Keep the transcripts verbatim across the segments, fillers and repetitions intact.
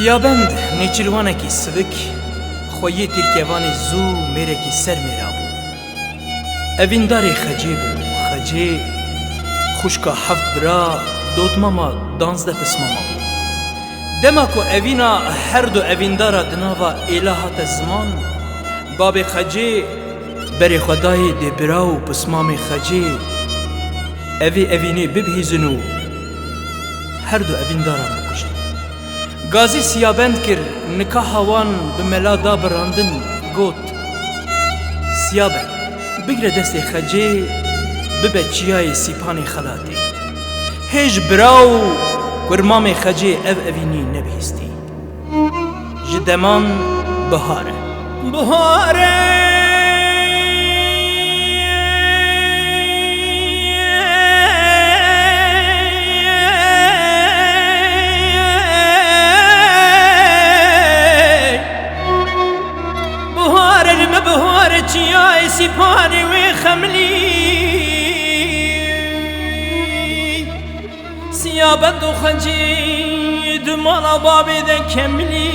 Siyabend nêçîrwanekî sivik, xweyê tîrkevanê zû mêrekî ser mêra bû. Evîndarê Xecê bû. Xecê xwişka heft bira, dotmama danzdeh pismama bû. Dema ku evîna her du evîndara di nava êla hate ziman, babê Xecê berê xwe dayê dê bira û pismamê Xecê evê evînê bibihîzin û her du evîndaran bikujin. Gazî Siyabend kir, nikaha wan bi mela da birandin, got, Siyabend, bigre destê Xecê, bibe çiyayê Sîpanê xelatê. Hêj bira û kurmamê Xecê ev evînî nebihîstî. Ji deman bihar e. Bihar e. Bihar e, li me bihar e, çiyayê Sîpanê wê xemlî. Siyabend û Xecê di mala babê de kemlî.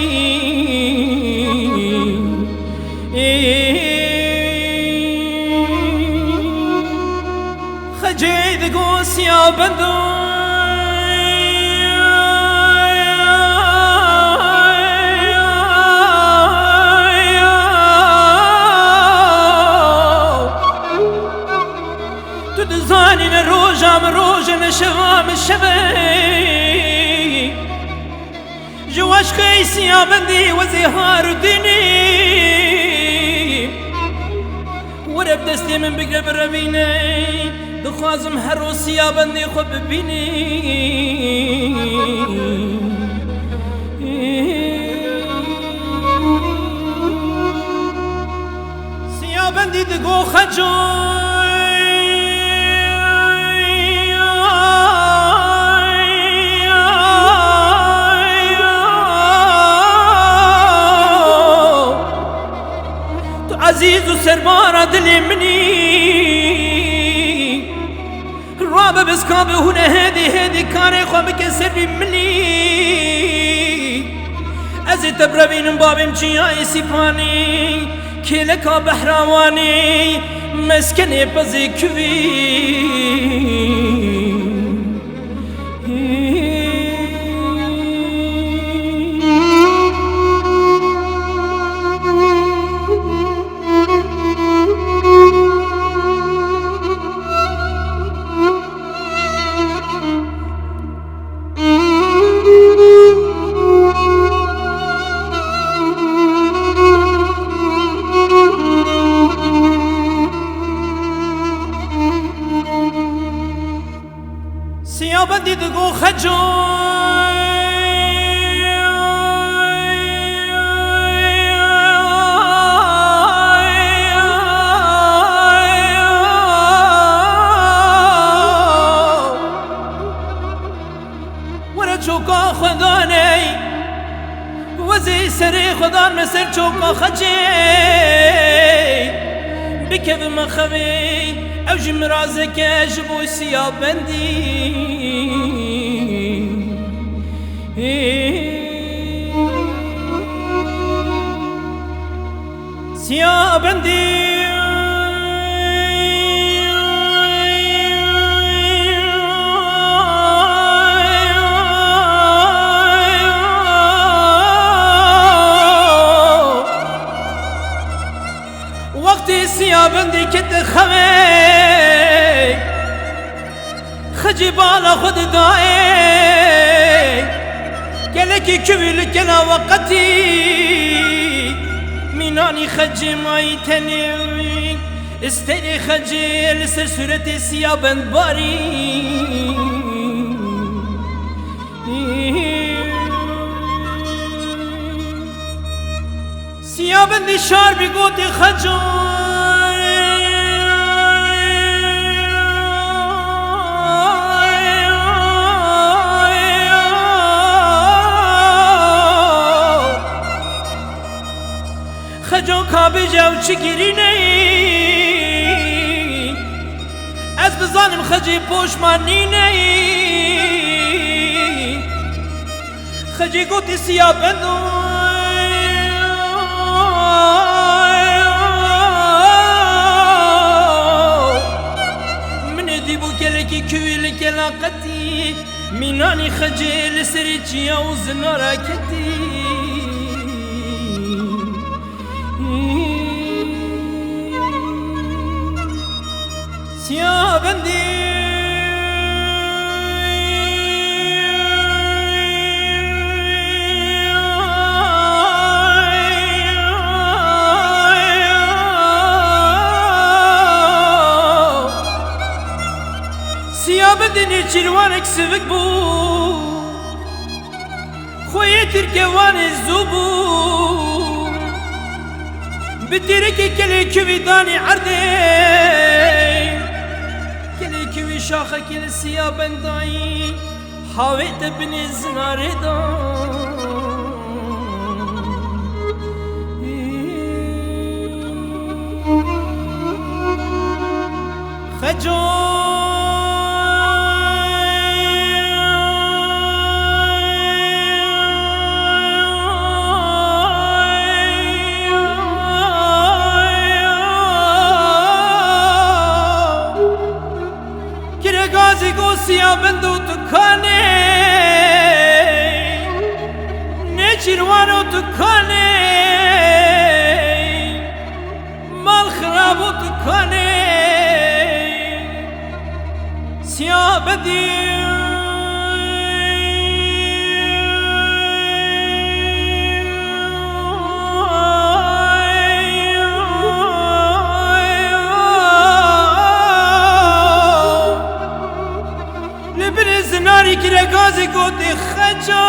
Xecê digo Siyabend û Tu dizanî ne roja min roj e, ne şeva min şev e. Ji weşkê Siyabendî wezê har û dînî. Were bi destê min bigre birevîne. Dixwazim her roj Siyabendê xwe bibînî. Siyabendî digo Xeco. Tu ezîz û serbara dilê min î. Rabe bizka bi hûne hêdî hêdî karê xwe bike ser vî milî. Ez ê te birevînim babêm çiyayê Sîpanî, kêleka behra Wanî, meskenê pezê kivî. Siyabendî digo Xeco. Were çoka xwe daney. Wezê serê xwe dan me ser çoka Xecê. Bikevime xevê, ew jî mirazeke ji bo Siyabendî. Siyabendî. Wextê Siyabendî kete xevê, Xecê bala xwe didayê, gelekî kivî li kela we qetî. Mînanî Xecê mayî tenê, îsterê Xecê li ser sûretê Siyabend barî. Siyabendî şar bî gotê Xeco. Xeco ka bêje ew çi girîneyî. Ez bizanim Xecê poşman nîneyî. Xecê gotî Siya Bendo, min ê dîbû kelekî kiwî li kelaqetî, mînanî xecê li serê çiya û zinara ketî. Siya Bendî. Siya Bendî nêçîrwanek sivik bû. Xweyê tirkewanê zû bû. Bi têrekê kelê kivî danî erdê. Kelê kivî şaxekî li Siya Bendayî. Hawê te binê zinarê da. Xeco. Kiregazî go Siya Bendo tu kanê, nêçîrwano tu kanê. Mal xirabo tu kanê, Siya Bedî. Li binê zinarî kiregazê gotê Xeco,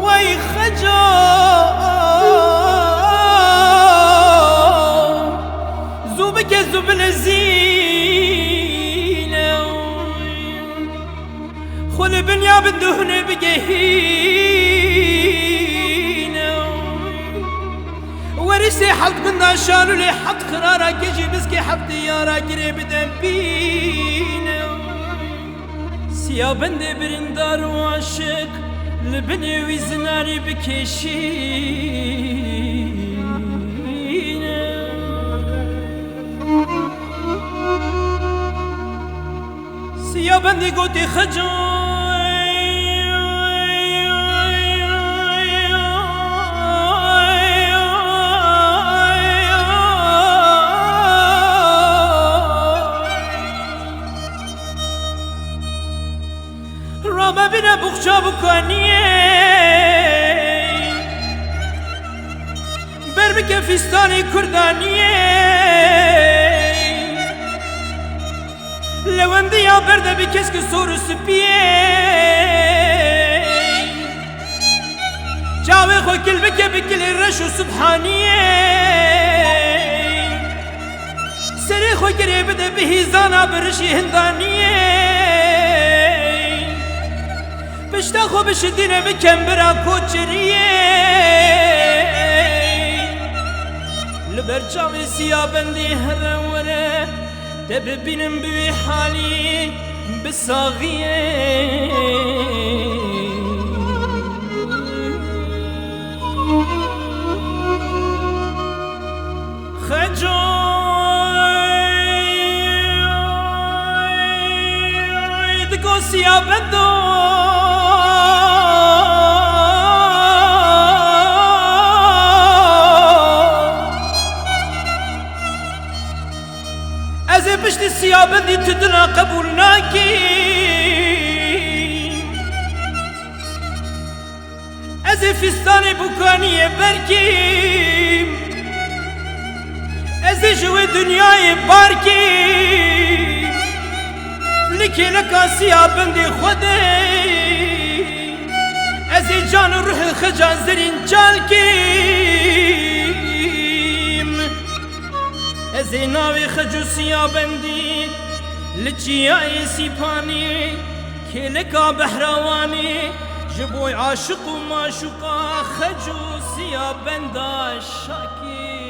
wey Xeco. Zû bike zû bilezîne. Xwe li binya bin duhunê bigehîne. Werîsê heft gunda şalûlê heft xirara kejî biskê heftê yara girê bide bîne. Siya bendê birîndar û aşiq li binê wî zinarî bikêşîne. Siya bendî gotê Xeco. Rabe bine buxça bukaniyê. Ber bike fîstanê kurdaniyê. Lewendiya berde bi kesk û sor û spiyê. Çavê xwe kil bike bi kilê reş û subhaniyê. Serê xwe girê bide bi hîzana bi rişî hindaniyê. Pişta xwe bişidîne bi kembira koçiriyê. Li ber çavê Siya bendî here were, te bibînim bi wî halî, bi saxiyê. Xecoy, digo Siya bendo. Ez ê piştî Siya bendî tu dina qebûl nakî. Ez ê fîstanê bûkaniyê berkîm. Ez ê ji wê dinyayê barkîm. Li kêleka Siya bendê xwe de. Ez ê can û ruhê Xeca zerîn çalkîm. Ez ê navê Xeco Siya bendî li çiyayê Sîpanî, kêleka behrawanî, ji bo aşiq û maşuqa Xeco Siya benda şakî.